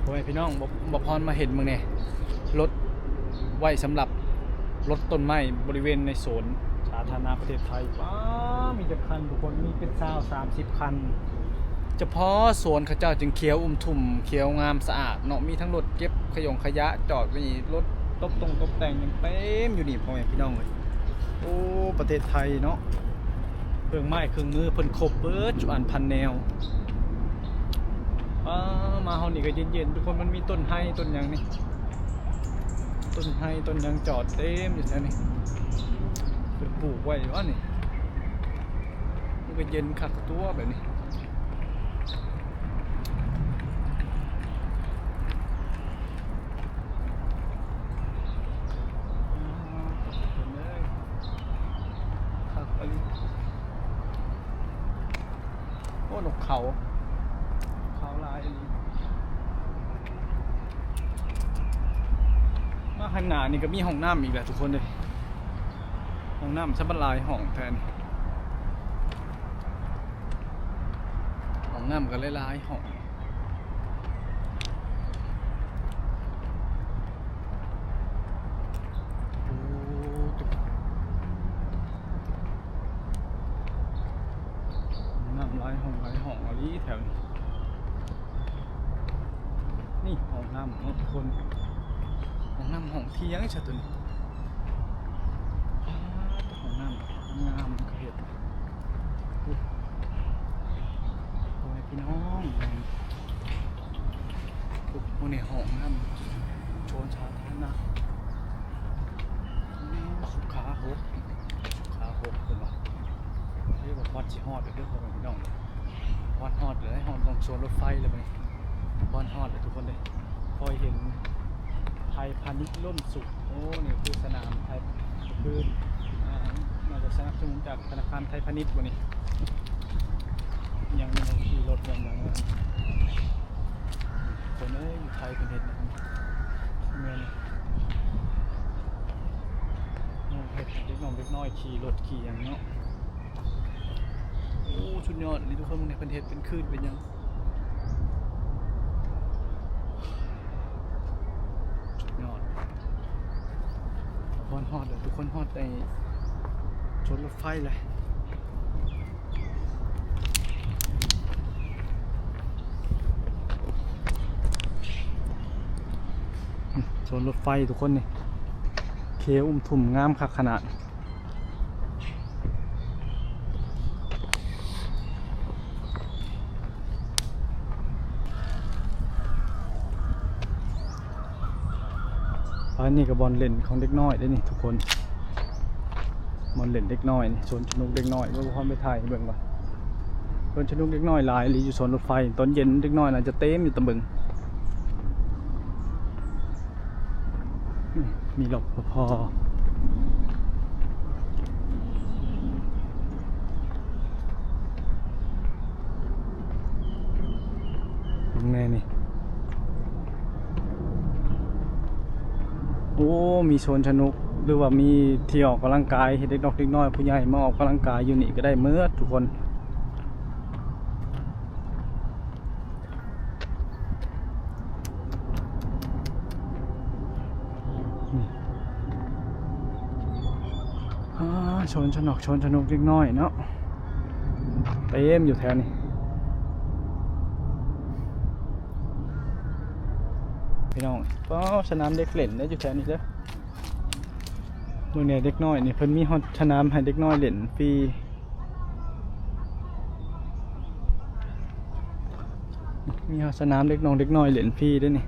ພໍ່ແມ່ພີ່ນ້ອງ ບໍ່ ບໍ່ພອນມາເຫັນເບິ່ງແດ່ ລົດໄວ້ສຳລັບລົດຕົ້ນໄມ້ບໍລິເວນໃນສວນສາທາລະນະປະເທດໄທ. ປ້າ ມີຈັກຄັນທຸກຄົນ ມີເປັນຊາວ ສາມສິບຄັນ. ສະເພາະສວນເຂົາເຈົ້າຈຶ່ງຂຽວອຸ່ມທຸ່ມ ຂຽວງາມສະອາດເນາະ ມີທັງລົດເກັບຂະຫຍົງຂະຫຍະຈອດໄວ້ນີ້ ລົດຕົບຕົງຕົບແຕ່ງຍັງເຕັມຢູ່ນີ້ ພໍ່ແມ່ພີ່ນ້ອງເອີຍ. ໂອ້ ປະເທດໄທເນາະ ເຄື່ອງໄມ້ເຄື່ອງມືເພິ່ນຄົບເບິດທຸກອັນພັນແນວ. ປ້າ ມາຮອດນີ້ກໍເຢັນໆ ທຸກຄົນ ມັນມີຕົ້ນໄຮຕົ້ນຫຍັງນີ້ ຕົ້ນໄຮຕົ້ນຫຍັງຈອດເຕັມຢູ່ແຖວນີ້ ເພິ່ນປູກໄວ້ວ່ານີ້ ມັນກໍເຢັນຄັກຕົວະແບບນີ້. ຄັກອີ່ຫຼີ. ໂອ້ ນົກເຂົາ ເຂົາຫຼາຍອີ່ຫຼີ. ມາຂ້າງໜ້ານີ້ກໍມີຫ້ອງນ້ຳອີກແຫຼະທຸກຄົນເອີຍ. ຫ້ອງນ້ຳຊະບັດຫຼາຍຫ້ອງແທ້ນີ້ ຫ້ອງນ້ຳກໍຫຼາຍໆຫ້ອງ. ໂອ້ ຫ້ອງນ້ຳຫຼາຍຫ້ອງຫຼາຍຫ້ອງອີ່ຫຼີແຖວນີ້. ນີ້ຫ້ອງນ້ຳເນາະທຸກຄົນ ຫ້ອງນ້ຳຫ້ອງທ່ຽງຊະໂຕນີ້. ປ້າດ ຫ້ອງນ້ຳງາມເຂົາເຮັດ. ໂອ້ຍ ພໍ່ແມ່ພີ່ນ້ອງ ໂອ້ ນີ້ຫ້ອງນ້ຳໂຊນສາທາລະນະ ສຸຂາຫົກ ສຸຂາຫົກເພິ່ນວ່າ. ເຮີ້ຍ ບໍ່ຮອດຊິຮອດເດີ ພໍ່ແມ່ພີ່ນ້ອງ ຮອດ ຮອດເລີຍ ຮອດໝ່ອງສວນລົດໄຟແລ້ວບັດນີ້ ຮອດ ຮອດແລ້ວທຸກຄົນເດີ. ຄ່ອຍເຫັນໄທພານິດລົ້ນສຸກ. ໂອ້ ນີ້ຄືສະໜາມໄທ ຄື ອ່າ ໜ້າຈະສະໜັບສະໜູນຈາກທະນາຄານໄທພານິດບໍ່ນີ້? ຍັງມີໝ່ອງຂີ່ລົດ ຍັງ ຍັງ ຄົນເອີຍ ຢູ່ໄທເພິ່ນເຮັດຫຍັງ? ແມ່ນ ເຮັດໃຫ້ເດັກນ້ອງເດັກນ້ອຍຂີ່ລົດຂີ່ຫຍັງເນາະ. ໂອ້ ສຸດຍອດອີ່ຫຼີທຸກຄົນ ເບິ່ງແດ່ ເພິ່ນເຮັດເປັນຄືນເປັນຫຍັງ ສຸດຍອດ. ຮອດ ຮອດແລ້ວທຸກຄົນ ຮອດໄດ້ ໂຊນລົດໄຟແລ້ວ. ໂຊນລົດໄຟທຸກຄົນນີ້ ເຂດອຸ້ມທຸ່ມງາມຄັກຂະໜາດ. ອັນນີ້ກໍບ່ອນຫຼິ້ນຂອງເດັກນ້ອຍເດ້ນີ້ທຸກຄົນ ບ່ອນຫຼິ້ນເດັກນ້ອຍນີ້ ສວນສະໜຸກເດັກນ້ອຍ. ບໍ່ ບໍ່ໄດ້ຖ່າຍໃຫ້ເບິ່ງວ່າ ສວນສະໜຸກເດັກນ້ອຍຫຼາຍອີ່ຫຼີຢູ່ສວນລົດໄຟ. ຕອນເຢັນເດັກນ້ອຍໜ້າຈະເຕັມຢູ່ຕະເບິງ. ອືມ ມີ ລປພ. ເບິ່ງແດ່ນີ້ ໂອ້ ມີສວນສະໜຸກ ຫຼືວ່າມີທີ່ອອກກຳລັງກາຍ ເຮັດເດັກນ້ອຍ ເດັກນ້ອຍ ຜູ້ໃຫຍ່ມາອອກກຳລັງກາຍຢູ່ນີ້ກໍໄດ້ໝົດທຸກຄົນ. ອາ ສວນສະໜຸກ ສວນສະໜຸກເດັກນ້ອຍເນາະ ເຕັມຢູ່ແຖວນີ້ພີ່ນ້ອງ. ປ້າ ສະໜາມເດັກຫຼິ້ນເດ້ ຢູ່ແຖວນີ້ເດີ. ເບິ່ງແດ່ ເດັກນ້ອຍນີ້ ເພິ່ນມີຮອດສະໜາມໃຫ້ເດັກນ້ອຍຫຼິ້ນຟຣີ. ມີສະໜາມເດັກນ້ອງເດັກນ້ອຍຫຼິ້ນຟຣີເດ້ນີ້.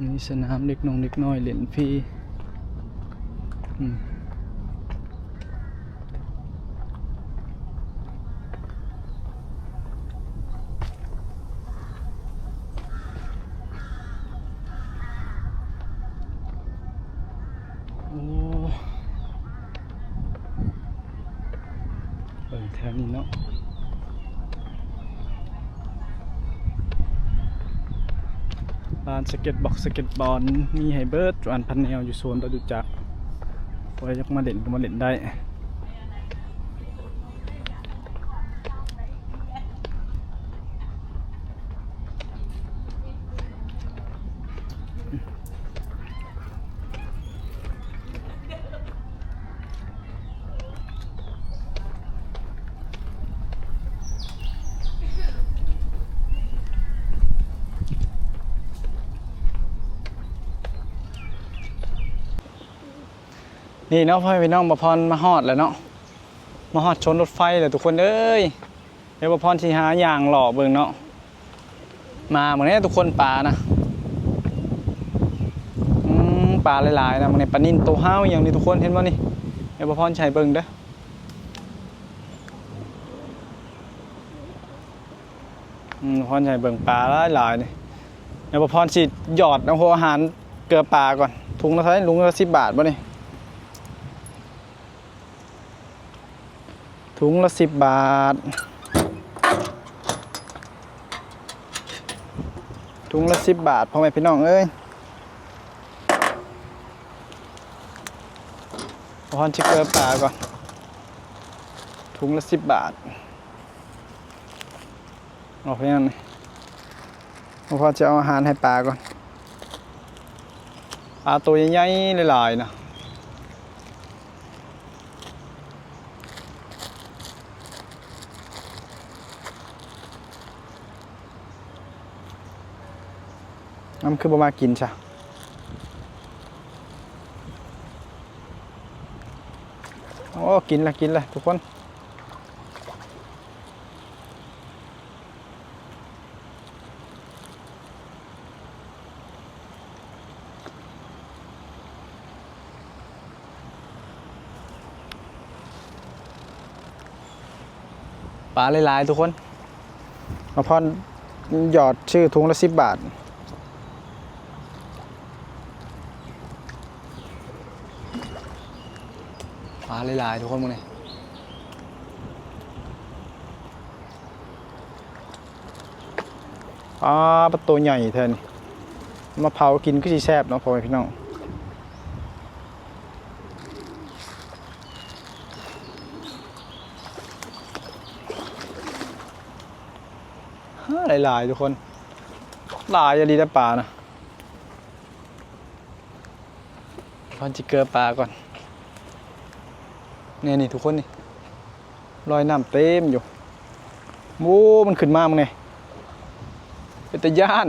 ມີສະໜາມເດັກນ້ອງເດັກນ້ອຍຫຼິ້ນຟຣີ. ອືມ. ໂອ້ ເບິ່ງແຖວນີ້ເນາະ ລານສະເກັດບອກ ສະເກັດບອນ ມີໃຫ້ເບິດທຸກອັນພັນແນວ ຢູ່ສວນຈະຕຸຈັກ. ຜູ້ໃດຢາກມາຫຼິ້ນກໍມາຫຼິ້ນໄດ້. ນີ້ເນາະ ພໍ່ແມ່ພີ່ນ້ອງ ບ່າວພອນມາຮອດແລ້ວເນາະ ມາຮອດຊົນລົດໄຟແລ້ວທຸກຄົນເອີຍ. ດຽວບ່າວພອນຊິຫາຍ່າງເລາະເບິ່ງເນາະ. ມາມື້ນີ້ທຸກຄົນ ປານະ ອືມ ປາຫຼາຍໆນະ ມື້ນີ້ປານິນໂຕຮາວອີ່ຫຍັງນີ້ທຸກຄົນ ເຫັນບໍ່ນີ້? ດຽວບ່າວພອນຊິໃຫ້ເບິ່ງເດີ. ອືມ ພອນໃຫ້ເບິ່ງປາຫຼາຍໆນີ້. ດຽວພອນຊິຫຍອດເອົາຫົວອາຫານເກືອປາກ່ອນ. ຖົງລະເທົ່າໃດ? ຖົງລະສິບບາດບໍ່ນີ້? ຖົງລະສິບບາດ ຖົງລະສິບບາດ ພໍ່ແມ່ພີ່ນ້ອງເອີຍ. ພອນຊິເກືອປາກ່ອນ. ຖົງລະສິບບາດ. ອອກແນວນີ້ ພອນຈະເອົາອາຫານໃຫ້ປາກ່ອນ. ປາໂຕໃຫຍ່ໆຫຼາຍໆນະ. ມັນຄືບໍ່ມາກິນຊະ? ໂອ້ ກິນລະ ກິນລະທຸກຄົນ. ປາຫຼາຍໆທຸກຄົນ. ມາພອນຫຍອດຊື້ຖົງລະສິບບາດ. ປາຫຼາຍໆທຸກຄົນມື້ນີ້. ປາ ປາໂຕໃຫຍ່ແທ້ນີ້. ມາເຜົາກິນຄືຊິແຊບເນາະ ພໍ່ແມ່ພີ່ນ້ອງ. ຫຼາຍໆທຸກຄົນ. ຫຼາຍອີ່ຫຼີເດ້ປານະ. ກ່ອນຊິເກືອປາກ່ອນ. ແນ່ນີ້ທຸກຄົນນີ້ ລອຍນ້ຳເຕັມຢູ່. ໂອ້ ມັນຂຶ້ນມາ ມຶງແນ່ ເປັນຕາຢ້ານ.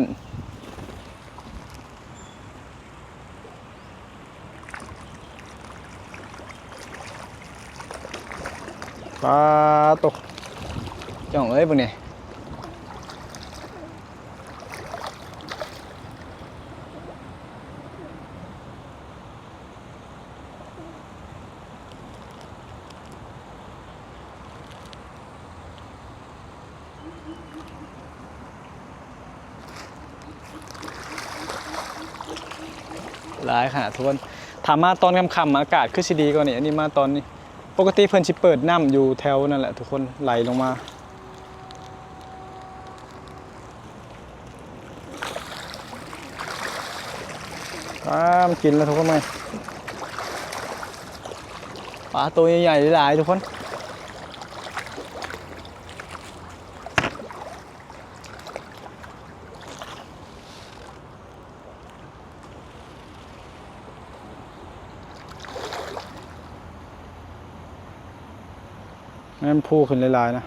ປາໂຕ ພີ່ນ້ອງເອີຍ ເບິ່ງນີ້. ຫຼາຍຂະໜາດທຸກຄົນ. ຖ້າມາຕອນຄ່ຳໆ ອາກາດຄືຊິດີກວ່ານີ້. ອັນນີ້ມາຕອນນີ້ ປົກກະຕິເພິ່ນຊິເປີດນ້ຳຢູ່ແຖວນັ້ນແຫຼະທຸກຄົນ ໄຫຼລົງມາ. ປາ ມັນກິນແລ້ວທຸກຄົນເອີຍ. ປາໂຕໃຫຍ່ໆຫຼາຍໆທຸກຄົນ. ແມ່ນພູຂຶ້ນຫຼາຍໆນະ.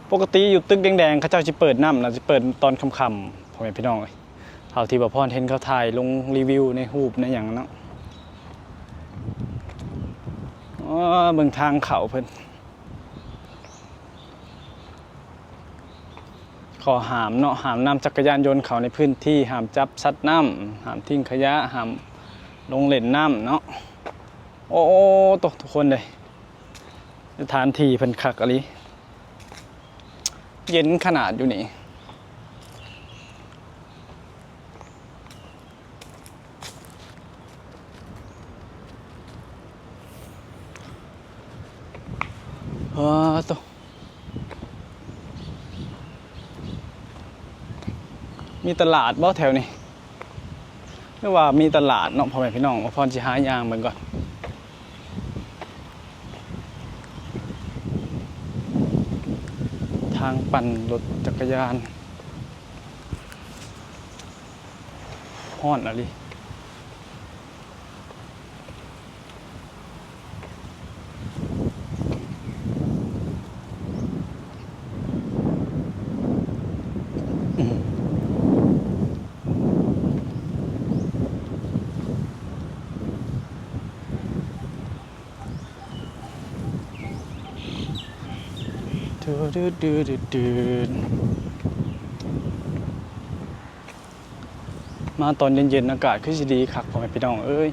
ປົກກະຕິຢູ່ຕຶກແດງໆ ເຂົາເຈົ້າຊິເປີດນ້ຳນະ ຊິເປີດຕອນຄ່ຳໆ ພໍ່ແມ່ພີ່ນ້ອງເອີຍ. ເທົ່າທີ່ບ່າວພອນເຫັນເຂົາຖ່າຍລົງຣີວິວໃນຮູບໃນຫຍັງເນາະ. ອໍ ເບິ່ງທາງເຂົ້າເພິ່ນ. ຂໍ້ຫ້າມເນາະ ຫ້າມນຳຈັກກະຍານຍົນເຂົ້າໃນພື້ນທີ່, ຫ້າມຈັບສັດນ້ຳ, ຫ້າມຖິ້ມຂະຫຍະ, ຫ້າມລົງຫຼິ້ນນ້ຳເນາະ. ໂອ້ໂຕ ທຸກຄົນເອີຍ ສະຖານທີ່ເພິ່ນຄັກອີ່ຫຼີ, ເຢັນຂະໜາດຢູ່ນີ້. ປາໂຕ ປາ ມີຕະຫຼາດບໍ່ແຖວນີ້? ຫຼືວ່າມີຕະຫຼາດເນາະ ພໍ່ແມ່ພີ່ນ້ອງ? ບ່າວພອນຊິຫາຍ່າງເບິ່ງກ່ອນ. ທາງປັ່ນລົດຈັກກະຍານ ຮ້ອນອີ່ຫຼີ. ມາຕອນເຢັນໆ ອາກາດຄືຊິດີຄັກ ພໍ່ແມ່ພີ່ນ້ອງເອີຍ.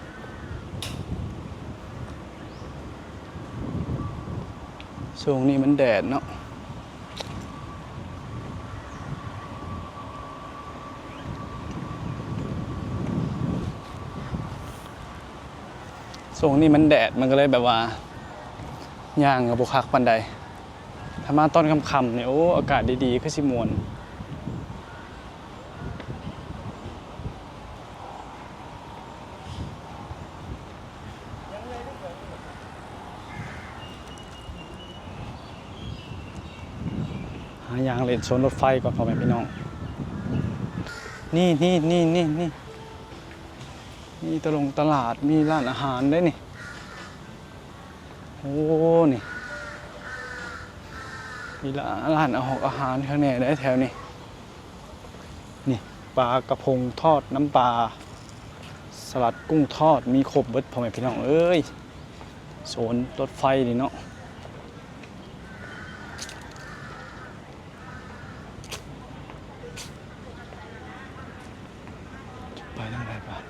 ຊ່ວງນີ້ມັນແດດເນາະ. ຊ່ວງນີ້ມັນແດດ ມັນກໍເລີຍແບບວ່າ ຍ່າງກໍບໍ່ຄັກປານໃດ. ຖ້າມາຕອນຄ່ຳໆ ນີ້ ໂອ້ ອາກາດດີໆ ຄືຊິມ່ວນ. ຫາຍ່າງເລ່ນສວນລົດໄຟກ່ອນ ພໍ່ແມ່ພີ່ນ້ອງ. ນີ້ໆໆໆໆ ມີຕະຫຼົງຕະຫຼາດ ມີຮ້ານອາຫານເດ້ນີ້. ໂອ້ ນີ້ ມີຮ້ານ ຮ້ານອາຫອກອາຫານຂ້າງແນ່ໄດ໋ແຖວນີ້. ນີ້ ປາກະພົງທອດນ້ຳປາ ສະຫຼັດກຸ້ງທອດ ມີຄົບເບິດ ພໍ່ແມ່ພີ່ນ້ອງເອີຍ. ໂຊນລົດໄຟນີ້ເນາະ. ໄປທາງໃດບາດ?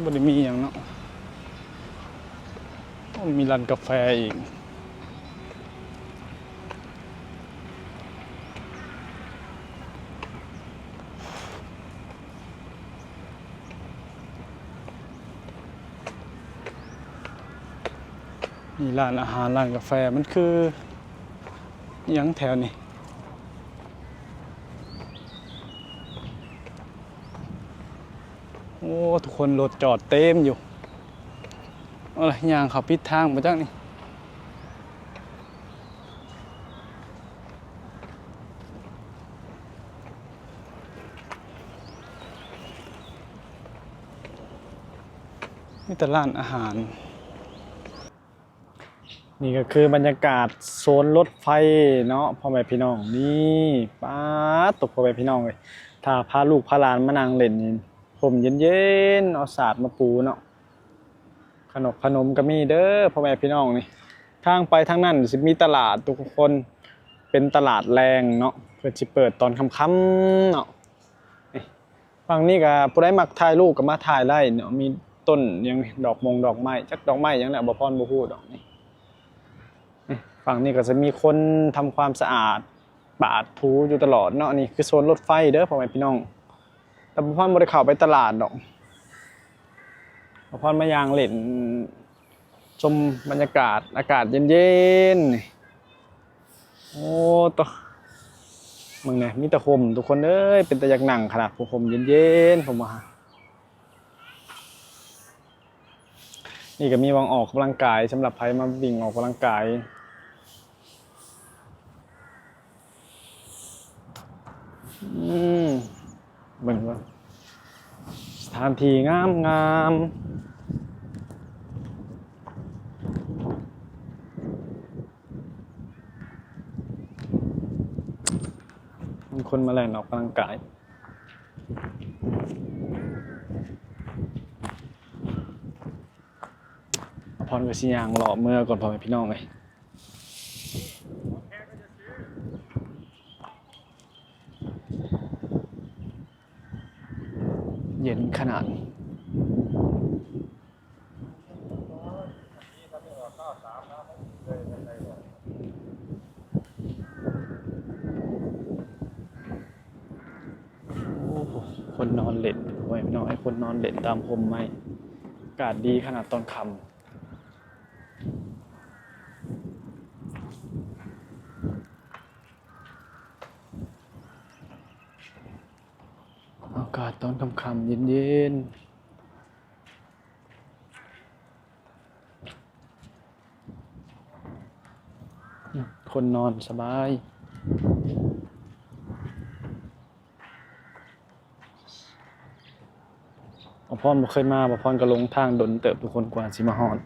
ບໍ່ໄດ້ມີຫຍັງເນາະ. ໂອ້ ມີຮ້ານກາແຟອີກ. ມີຮ້ານອາຫານ ຮ້ານກາແຟ ມັນຄືຫຍັງແຖວນີ້? ໂອ້ ທຸກຄົນ ລົດຈອດເຕັມຢູ່. ເອົາລະ ຍ່າງເຂົ້າຜິດທາງບໍ່ຈັກນີ້. ມີແຕ່ຮ້ານອາຫານ. ນີ້ກໍຄືບັນຍາກາດໂຊນລົດໄຟເນາະ ພໍ່ແມ່ພີ່ນ້ອງ. ນີ້ ປາດໂທ້ ພໍ່ແມ່ພີ່ນ້ອງເອີຍ ຖ້າພາລູກພາຫຼານມານັ່ງເລ່ນນີ້ ຮົ່ມເຢັນໆ ເອົາສາດມາປູເນາະ. ຂະໜົກຂະໜົມກໍມີເດີ ພໍ່ແມ່ພີ່ນ້ອງ. ນີ້ ທາງໄປທາງນັ້ນຊິມີຕະຫຼາດທຸກຄົນ ເປັນຕະຫຼາດແລງເນາະ ເພິ່ນຊິເປີດຕອນຄ່ຳໆ ເນາະ. ນີ້ ຝັ່ງນີ້ກໍຜູ້ໃດມັກຖ່າຍຮູບກໍມາຖ່າຍໄດ້ເນາະ. ມີຕົ້ນຫຍັງ ດອກມົງດອກໄມ້ ຈັກດອກໄມ້ຫຍັງແຫຼະ ບ່າວພອນບໍ່ຮູ້ດອກ. ນີ້ ນີ້ ຝັ່ງນີ້ກໍຈະມີຄົນທຳຄວາມສະອາດ ປາດຖູຢູ່ຕະຫຼອດເນາະ. ນີ້ຄືໂຊນລົດໄຟເດີ ພໍ່ແມ່ພີ່ນ້ອງ. ແຕ່ບ່າວພອນບໍ່ໄດ້ເຂົ້າໄປຕະຫຼາດດອກ. ບ່າວພອນມາຍ່າງເລ່ນ ຊົມບັນຍາກາດ ອາກາດເຢັນໆ ນີ້. ໂອ້ ໂທ້ ເບິ່ງແດ່ ມີແຕ່ຮົ່ມ ທຸກຄົນເອີຍ. ເປັນຕາຢາກນັ່ງຂະໜາດ ຮົ່ມເຢັນໆ ຜົມວ່າ. ນີ້ກໍມີບ່ອນອອກກຳລັງກາຍ ສຳລັບໃຜມາວິ່ງອອກກຳລັງກາຍ. ອືມ ເບິ່ງວ່າ ສະຖານທີ່ງາມໆ. ມີຄົນມາແລ່ນອອກກຳລັງກາຍ. ພອນກໍຊິຍ່າງເລາະເມືອກ່ອນ ພໍ່ແມ່ພີ່ນ້ອງເອີຍ. ເຢັນຂະໜາດ. ໂອ້ ຄົນນອນເຫຼັ້ນ ໂອ້ຍ ພີ່ນ້ອງເອີຍ ຄົນນອນເຫຼັ້ນຕາມຮົ່ມໄມ້ ອາກາດດີຂະໜາດຕອນຄ່ຳ. ອາກາດຕອນຄ່ຳໆ ເຢັນໆ ຄົນນອນສະບາຍ. ບ່າວພອນບໍ່ເຄີຍມາ ບ່າວພອນກໍຫຼົງທາງດົນເຕີບທຸກຄົນ ກວ່າຊິມາຮອດ.